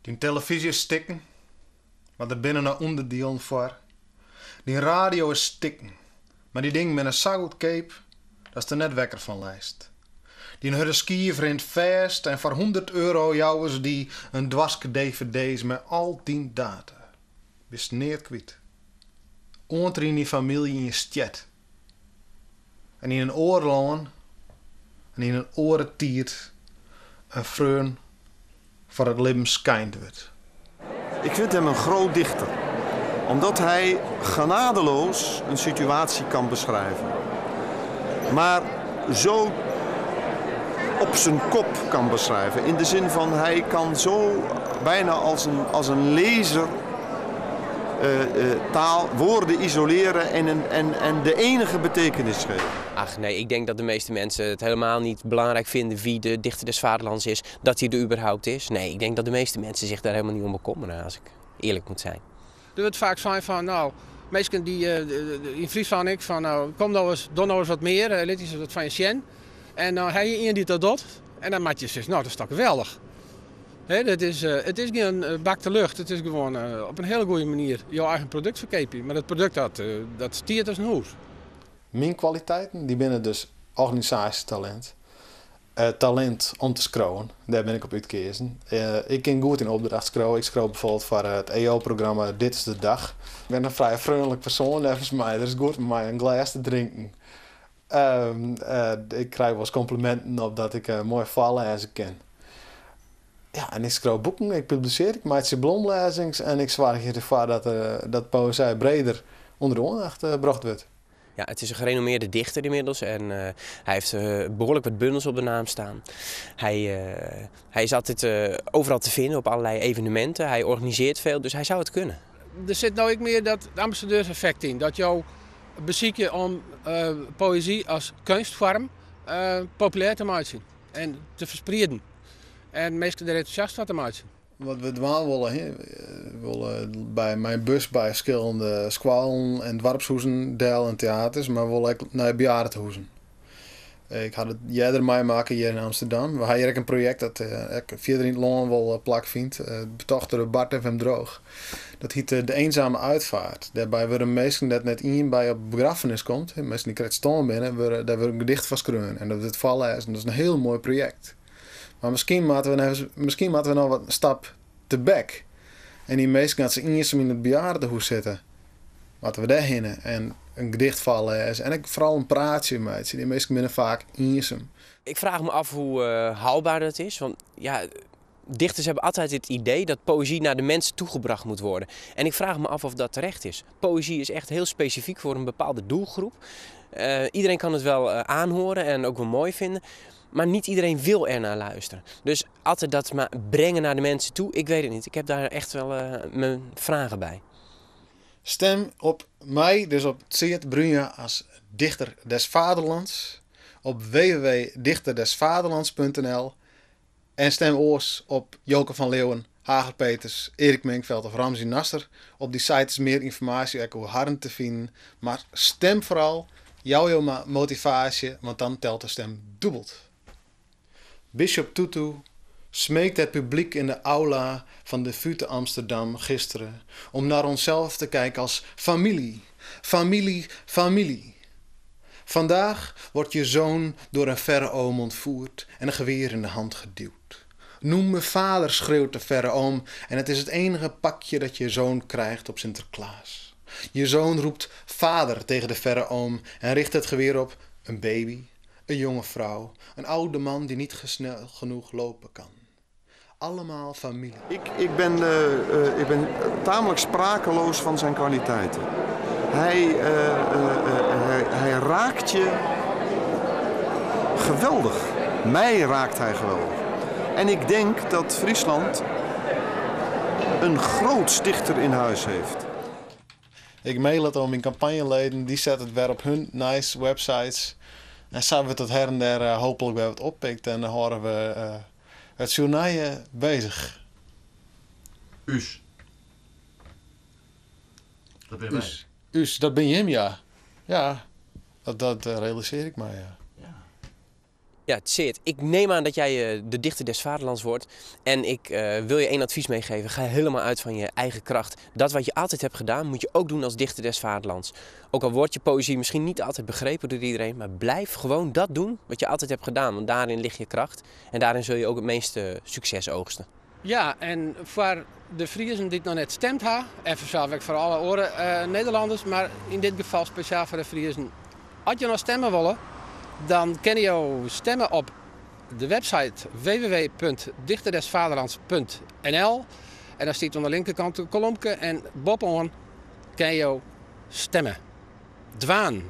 Dyn telefyzje is stikken, mar der binne noch ûnderdielen foar. Dyn radio is stikken, mar dy dingen binne sa goedkeap datst der net wekker fan leist. Dyn hurde skiif rint fêst en foar hûndert euro jouwe se dy in doaske dvd's mei al dyn data. Bist neat kwyt. Oant der yn dyn famylje ien stjert. En yn in oar lân en yn in oare tiid in freon foar it libben skeind wurdt. Ik vind hem een groot dichter, omdat hij genadeloos een situatie kan beschrijven. Maar zo op zijn kop kan beschrijven. In de zin van hij kan zo bijna als een, als een lezer eh, eh, taal, woorden isoleren en, een, en, en de enige betekenis geven. Ach nee, ik denk dat de meeste mensen het helemaal niet belangrijk vinden wie de dichter des vaderlands is, dat hij er überhaupt is. Nee, ik denk dat de meeste mensen zich daar helemaal niet om bekommeren, als ik eerlijk moet zijn. Der wurdt faak sein fan, no, minsken dy't yn Fryslân ek, fan no, kom no ris, doch no ris wat mear, lit ris wat fan je sjen. En dan ha je ien dy't dat docht en dan moat je sizze, no, dat is toch geweldich. Hè, dat is, it is gjin bakte lucht, it is gewoan op in hiele goede manier jo eigen produkt ferkeapje. Mar dat produkt dat, dat stiet as in hûs. Myn kwaliteiten dy binne dus organisaasjetalint, talint om te skriuwen, dêr bin ik op útkeazen. Ik kin goed yn opdracht skriuwe. Ik skriuw bijvoorbeeld foar it EO-programma Dit is de Dag. Ik bin in frij freonlik persoan neffens my. Der is goed mei my in glês te drinken. Ik krij wolris kompliminten op dat ik moai foarlêze kin. Ja, en ik skriuw boeken, ik publisearje, ik meitsje blomlêzings en ik soargje derfoar dat, dat poëzij breder ûnder de oandacht brocht wurdt. Ja, het is een gerenommeerde dichter inmiddels en hij heeft behoorlijk wat bundels op de naam staan. Hij, hij is altijd overal te vinden op allerlei evenementen. Hij organiseert veel, dus hij zou het kunnen. Der sit no ek mear dat ambassadeurseffekt yn. Dat jo besykje om poëzy as keunstfoarm populêr te meitsjen en te fersprieden. En minsken der entûsjast foar te meitsjen. Wat we dwaan wolle, we wolle by mei in bus by ferskillende skoallen en doarpshuzen del en teaters, mar we wolle ek nei bejaardetehuzen. Ik ha dat earder meimakke hjir yn Amsterdam. We ha hjir ek in projekt dat ek fierder yn it lân wol plakfynt, betocht troch Bart FM Droog. Dat hyt De Eenzame Uitvaart. Dêrby wurde minsken dêr't net ien by op begraffenis komt, minsken dy't krekt stoarn binne, wurde, dêr wurdt in gedicht foar skreaun en dat wurdt foarlêzen. Dat is in hiel moai projekt. Mar miskien moatte we neffens, miskien moatte we noch wat in stap tebek. En dy minsken as se iensum yn it bejaardehûs sitte, moatte we dêr hinne en in gedicht foarlêze en ek foaral in praatsje meitsje. Dy minsken binne faak iensum. Ik vraag me af hoe haalbaar dat is, want ja, dichters hebben altijd het idee dat poëzie naar de mensen toegebracht moet worden. En ik vraag me af of dat terecht is. Poëzie is echt heel specifiek voor een bepaalde doelgroep. Iedereen kan het wel aanhoren en ook wel mooi vinden. Maar niet iedereen wil er naar luisteren. Dus altijd dat maar brengen naar de mensen toe, ik weet het niet. Ik heb daar echt wel mijn vragen bij. Stem op my, dus op Tseard Bruinja as Dichter des Vaderlands op www.dichterdesvaderlands.nl en stem oars op Joke van Leeuwen, Hager Peters, Erik Menkveld of Ramzi Nasser. Op dy site is mear ynformaasje ek oer harren te finen. Mar stem foaral, jou jo motivaasje, want dan telt de stem dûbeld. Bishop Tutu smeekt het publiek in de aula van de VU te Amsterdam gisteren om naar onszelf te kijken als familie, familie, familie. Vandaag wordt je zoon door een verre oom ontvoerd en een geweer in de hand geduwd. Noem me vader, schreeuwt de verre oom en het is het enige pakje dat je zoon krijgt op Sinterklaas. Je zoon roept vader tegen de verre oom en richt het geweer op een baby, een jonge vrouw, een oude man die niet snel genoeg lopen kan. Allemaal familie. Ik, ik, ben, uh, ik ben tamelijk sprakeloos van zijn kwaliteiten. Hij, uh, hij, hij raakt je geweldig. Mij raakt hij geweldig. En ik denk dat Friesland een groot dichter in huis heeft. Ik mail it oan myn kampanjeleden, dy sette it wer op hun nice websites. En sa wurdt it her en der hooplik wer wat oppikt en dan hâlde we it sjoernije bezich. Us. Dat binne wy. Us, dat bin jim, ja. Ja, dat realisearje ik my, ja. Ja, Tseard, ik neem aan dat jij eh, de dichter des vaderlands wordt. En ik eh, wil je één advies meegeven. Ga helemaal uit van je eigen kracht. Dat wat je altijd hebt gedaan, moet je ook doen als dichter des vaderlands. Ook al wordt je poëzie misschien niet altijd begrepen door iedereen, maar blijf gewoon dat doen wat je altijd hebt gedaan. Want daarin ligt je kracht en daarin zul je ook het meeste succes oogsten. Ja, en voor de Friezen die het nog net stemd hebben, en vanzelf ook voor alle oren eh, Nederlanders, maar in dit geval speciaal voor de Friezen. Als je nog stemmen willen, dan kun je stemmen op de website www.dichterdesvaderlands.nl En daar staat aan de linkerkant een kolomke en bovenaan kan je stemmen. Dwaan.